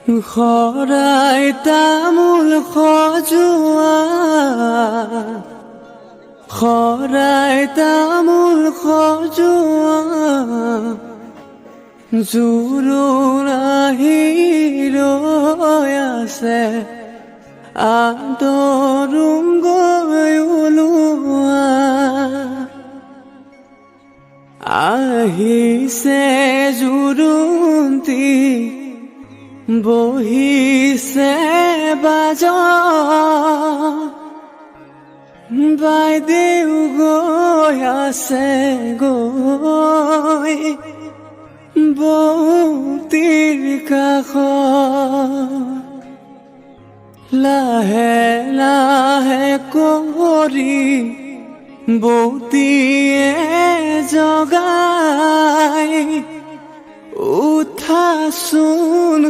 শৰাই তামোল সজোৱা, শৰাই তামোল সজোৱা, জোৰোণ আহি ৰৈ আছে, আদৰোঁ গৈ ওলোৱা। আহিছে জোৰোণটি, বহিছে বাজ, বাইদেউ গৈ আছে গৈ বৌতিৰ কাষত। লাহে লাহে কৰি বৌতিয়ে জগাই, উঠাচোন।